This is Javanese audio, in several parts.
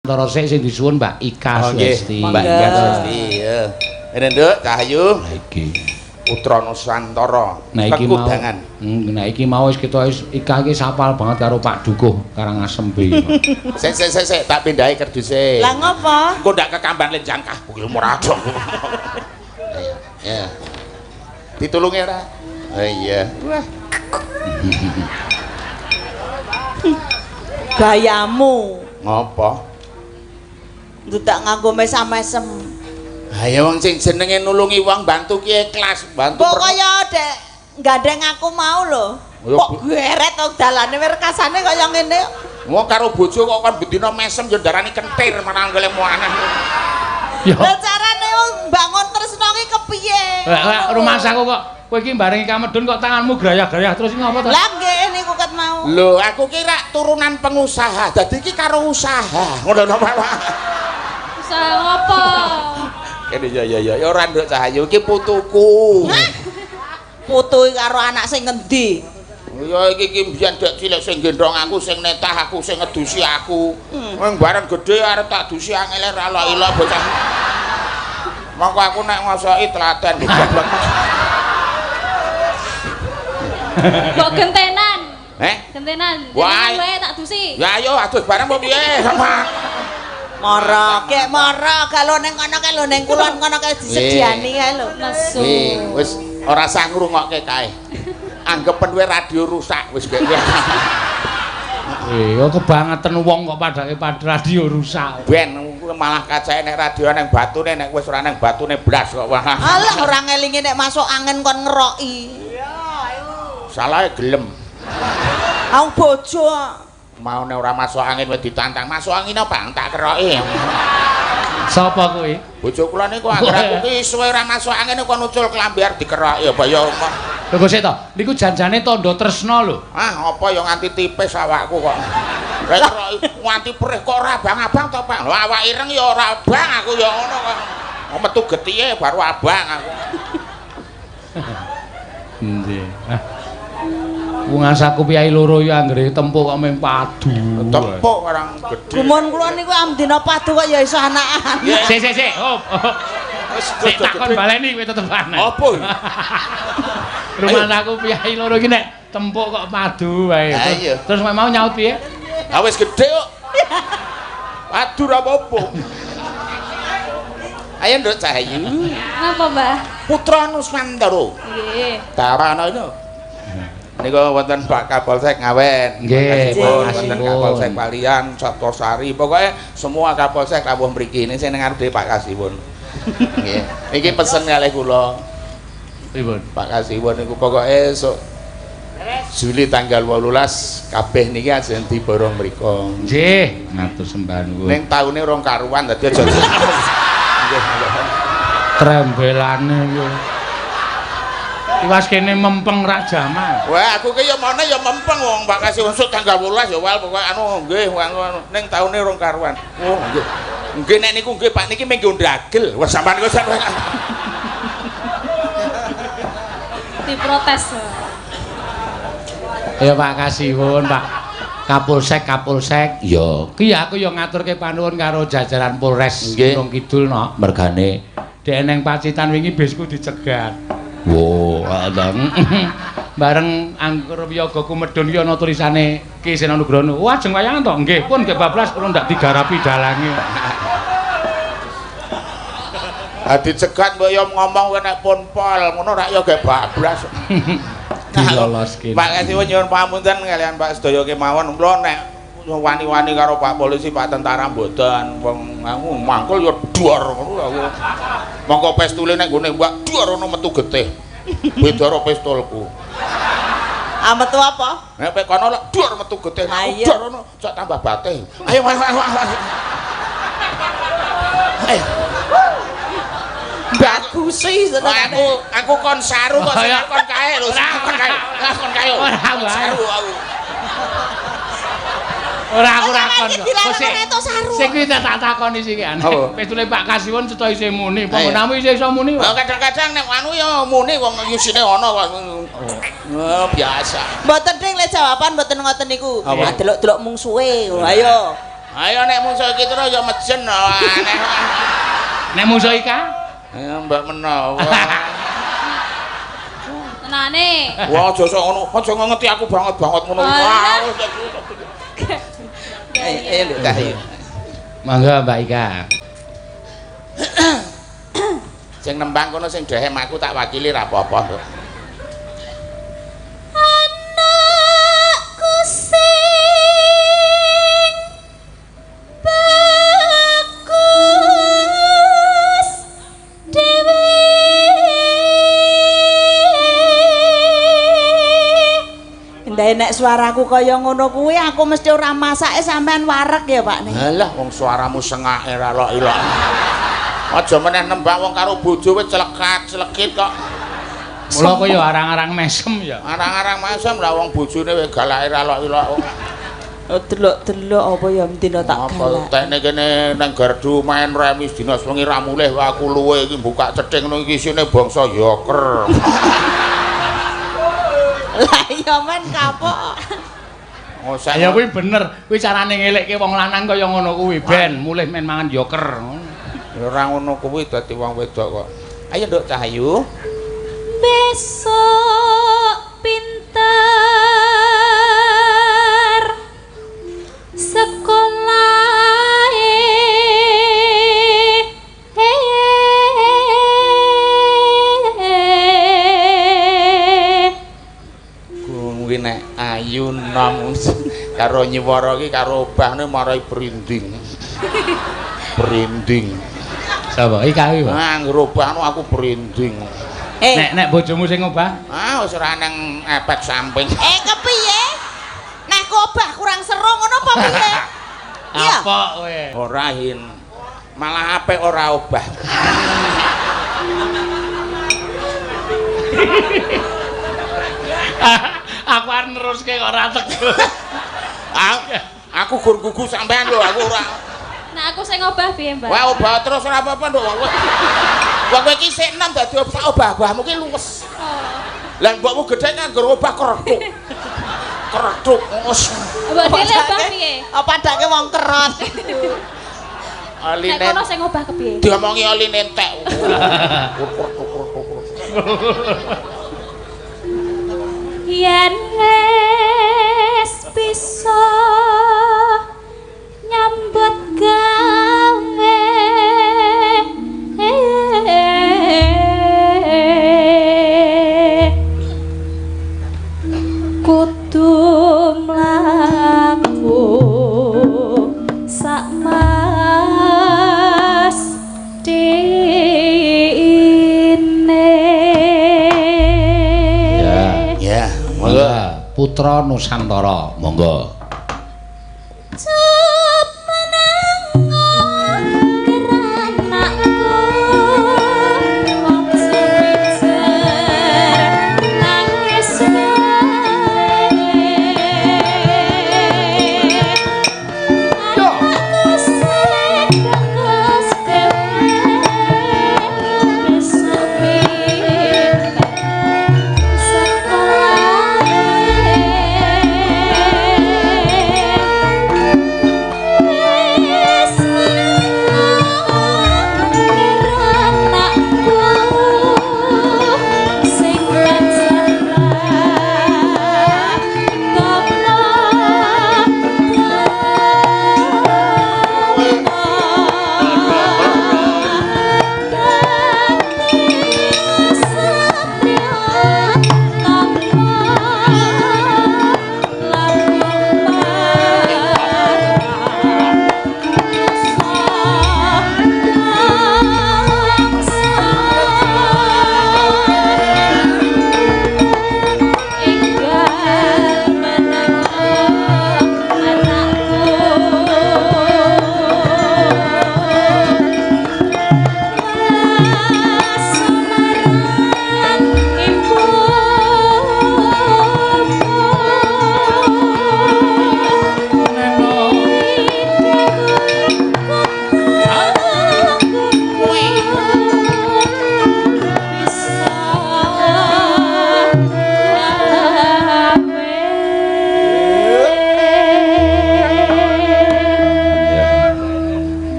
Nusantara sik sing disuwun Mbak Ika Oh, nggih. Suwesti. Mbak Ika Suwesti, ya. Ngene, Nduk, Cahayu. Lah iki. Putra Nusantara. Nah iki mau. Kekudangan. Nah iki mau wis kita wis Ika iki sapal banget karo Pak Dukuh Karangasem B. Sik sik sik sik tak pindahi kerduse. Lah ngopo? Engko ndak kekamban lenjangkah bukil murah. Ayo, ya. Ditulungi ora? Oh iya. Wah. Gayamu. Ngopo? Ndudak nganggo mesam-mesem. Ha ya wong sing jenenge nulungi wong bantu ki ikhlas, bantu. Kok kaya dek gandeng aku mau lho. Kok geret to dalane rekasane kaya ngene. Wong karo bojo kok kon bendina mesem ya ndarani kentir marang golek aneh. Ya. Lah carane wong bangun tresno ki kepiye? Lah rumangsaku kok kowe iki barengi kamedun kok tanganmu grayah-grayah terus iki ngopo to? Lah nggih niku ket mau. Lho, aku ki rak turunan pengusaha. Dadi iki karo usaha. Ngono lho, Pak. Usaha ngopo? Kene ya ya ya ora Nduk Cahayu iki putuku. Putu karo anak sing ngendi? Ya iki iki mbiyen dek cilik sing gendhong aku, sing netah aku, sing ngedusi aku. Wong bareng gedhe arep tak dusi angele ra lok-ilok bocah. Mongko aku nek ngosoki telaten goblok. Kok gentenan? Eh? Gentenan. Wah. Gentenan wae tak dusi. Ya ayo adus bareng apa piye sama. Mara, kek mara kalau ning kono kae lho ning kulon kono kae disediani kae lho. Nesu. Wis ora usah ngrungokke kae. Anggepen wae radio rusak wis gek. Eh, kok kebangetan wong kok padake pad radio rusak. Ben malah kacahe nek radio nang batune nek wis ora nang batune blas kok. Wah. Alah ora ngelingi nek masuk angin kon ngeroki. Salahe gelem. Aku bojo. Mau nek ora masuk angin wis ditantang. Masuk angin apa? Tak keroki. Sapa kuwi? Bojo kula niku anggere aku ki suwe ora masuk angin kon ucul klambi arep dikeroki apa ya. Lho kok sik to? Niku janjane tandha tresna lho. Ah, apa ya nganti tipis awakku kok. Lah keroki nganti perih kok ora abang-abang to, Pak. Lho awak ireng ya ora abang aku ya ngono kok. Metu getihe baru abang aku. Nggih. Wong asaku piyai loro ya anggere tempuk kok mung padu. Tempuk orang gedhe. Gumun kula niku amdina padu kok ya iso anakan. Sik sik sik, hop. Wis Sik takon baleni kowe tetep aneh. Apa? Rumangsaku piyai loro iki nek tempuk kok padu wae. Terus mau nyaut piye? Ha wis gedhe kok. Padu ra apa-apa. Ayo Nduk Cahayu. Napa, Mbah? Putra Nusantara. Nggih. Darana itu. Niku wonten Pak Kapolsek Ngawen. Nggih, Pak wonten Kapolsek Palian, Saptosari, pokoke semua Kapolsek rawuh mriki. Ini sing ngarep dhewe Pak Kasiwun. Nggih. Iki pesen kalih kula. Pripun? Pak Kasiwun niku pokoke esuk Juli tanggal 18 kabeh niki ajeng diborong mriku. Nggih, matur sembah nuwun. Ning taune rong karuan dadi aja. Nggih. Trembelane yo. Iwas kene mempeng rak jaman. Wah, aku ki ya mone ya mempeng wong Pak Kasiwun sok tanggal 18 ya wal pokoke anu nggih anu ning taune rong karuan. Oh, nggih. Nggih nek niku nggih Pak niki menggo ndagel. Wah, sampean niku sampean. Diprotes. Ya Pak Kasiwun, Pak Kapolsek, Kapolsek. Ya, ki aku ya ngaturke panuwun karo jajaran Polres Gunung Kidul no, mergane dhek neng Pacitan wingi bisku dicegat. Wo, bareng angkur wiyagaku medhun ki ana tulisane Ki Seno Nugrono. Wah, ajeng wayangan to? Nggih, pun nggih bablas kula ndak digarapi dalange. Ha dicegat mbok ya ngomong kowe nek pun pol ngono rak ya gek bablas. Diloloske. Pak Kasiwun nyuwun pamunten kalian Pak sedaya kemawon kula nek wani-wani karo Pak polisi, Pak tentara mboten. Wong aku mangkul ya dor ngono aku. Mongko pestule nek nggone mbak dor ono metu getih. Beda karo pistolku. Ah metu apa? Nek pek kono lek dor metu getih, aku dor ono cok tambah batih. Ayo ayo ayo. Ayo. Bagus sih senengane. Aku kon saru kok sing kon kae lho, sing kon kae. Kon kae. Ora wae. Saru aku. Ora aku ora kon. Sing kuwi tak takoni siki aneh. Pestule Pak Kasiwun cetha isih muni, panggonamu isih iso muni. Lah kadang-kadang nek anu ya muni wong isine ana kok. Oh, biasa. Mboten ding le jawaban mboten ngoten niku. Delok-delok mungsuhe. Ayo. Ayo nek mungsuh iki terus ya mejen aneh. Nek mungsuh Ika? Ayo mbak menawa. Tenane. Wah, aja sok ngono. Aja ngeti aku banget-banget ngono. Alah. Ayo, ayo Nduk Cahyu. Monggo Mbak Ika. Sing nembang kono sing dehem aku tak wakili ra apa-apa, Nduk. Anakku sing bagus dhewe. Ndek nek suaraku kaya ngono kuwi aku mesti ora masake sampean wareg ya Pak nih. Halah wong suaramu sengake ra lok-ilok. Aja meneh nembang wong karo bojo wis celekat-celekit kok. Mula kaya arang-arang mesem ya. Arang-arang mesem lah wong bojone wis galake ra lok-ilok. Oh, delok-delok apa ya mendina tak Apa galak. tekne kene nang gardu main remi dina sewengi ra mulih wae aku luwe iki buka cething ngono iki isine bangsa yoker. Lah iya men kapok. Ngosek. Ya kuwi bener, kuwi carane ngelekke wong lanang kaya ngono kuwi ben mulih men mangan yoker ngono. Ora ngono kuwi dadi wong wedok kok. Ayo Nduk Cahayu. Besok pinter sekolah. Kuwi nek ayu nom karo nyiwara iki karo obahne marai brinding. Brinding. Sapa? Ika kuwi, Pak. Ah, ngrobahno aku brinding. Eh, Nek nek bojomu sing ngobah, Ah, wis ora nang efek samping. eh kepiye? Nek obah kurang seru ngono apa piye? Iya. apa kowe? Ora hin. Malah apik ora obah. Aku arep neruske kok ora tego. Aku gur gugu sampean lho, aku ora. Nah aku sing ngobah piye, Mbak? Wah, obah terus ora apa-apa, Nduk. Wong kowe iki sik enom dadi obah-obahmu ki luwes. Oh. Lah mbokmu gedhe kan ngger obah kerethuk. Kerethuk wes. Mbok dhewe obah piye? Apa dake wong kerot. Nek Oline kono sing ngobah kepiye? diomongi oline entek. Yen wis bisa nyambut gawe kudu mlaku sak mas dine. Ya. Ya, monggo. Putra Nusantara, monggo. Cup menengo keranakku aja pijer nangis wae. Anakku sing bagus dhewe besok pinter sekolah.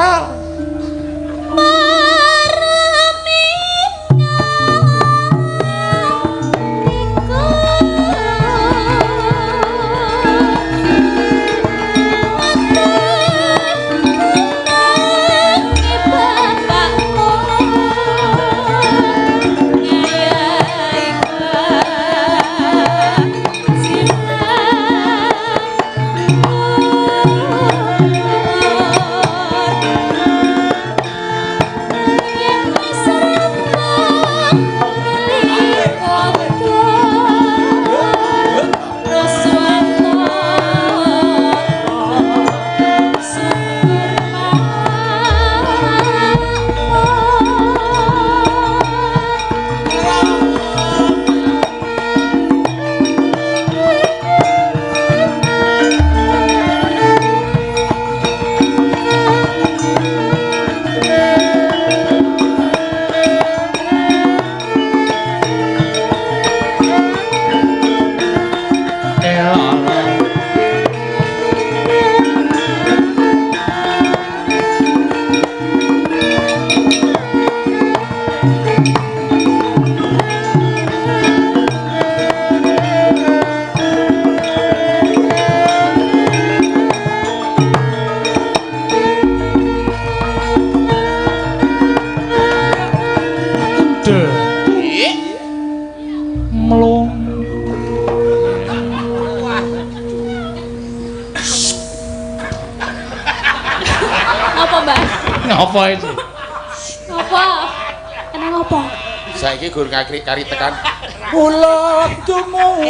Iya. Melung. Apa, Mbak? Ngapa iki? Apa? Eneng apa? Saiki gur ngakrik kari tekan. Kula dumung.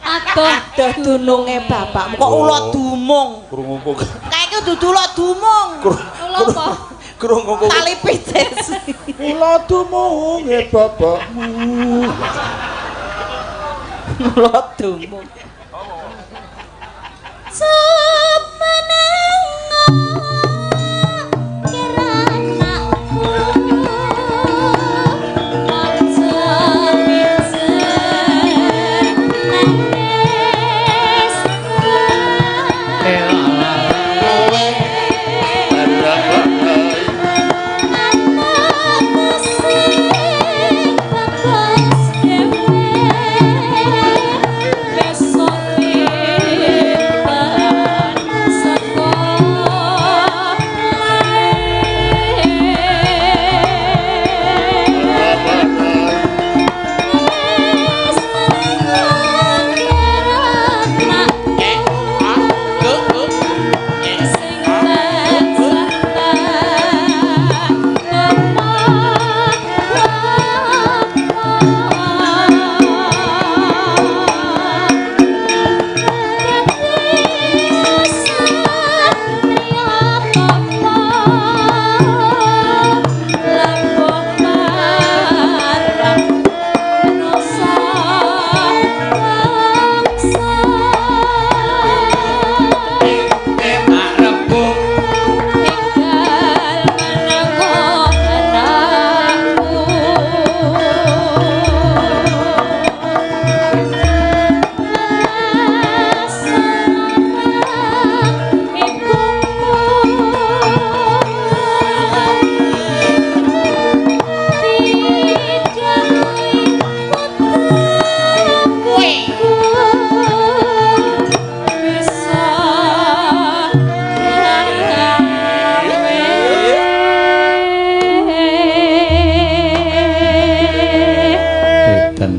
Adoh Adoh dununge bapakmu kok ula dumung. Krungu kok. Kae iki dudu ula dumung. Ula apa? Krungu kok. Tali picis. Kula dumunge bapakmu. Ula dumung.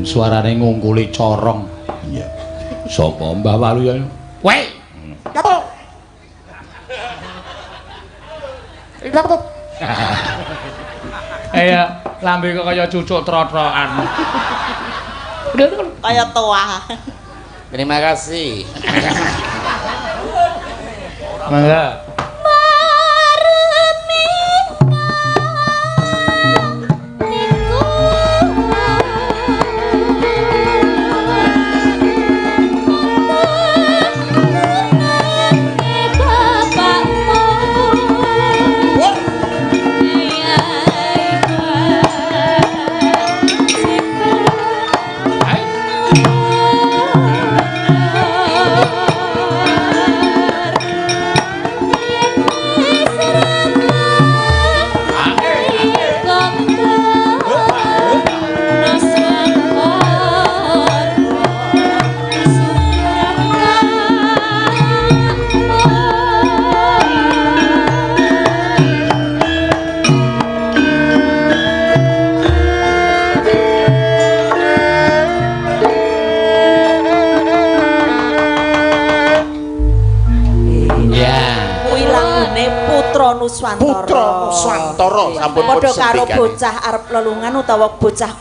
Suarane ngungkuli corong. Iya. Sapa Mbah Waluyo? Kowe. Apa? Apa? Iya, lambe kok kaya cucuk trotrokan. Kaya toa. Terima kasih. Mangga. Bye. Putra Nuswantara. Putra Nuswantara sampun pun Padha karo sendikane. bocah arep lelungan utawa bocah.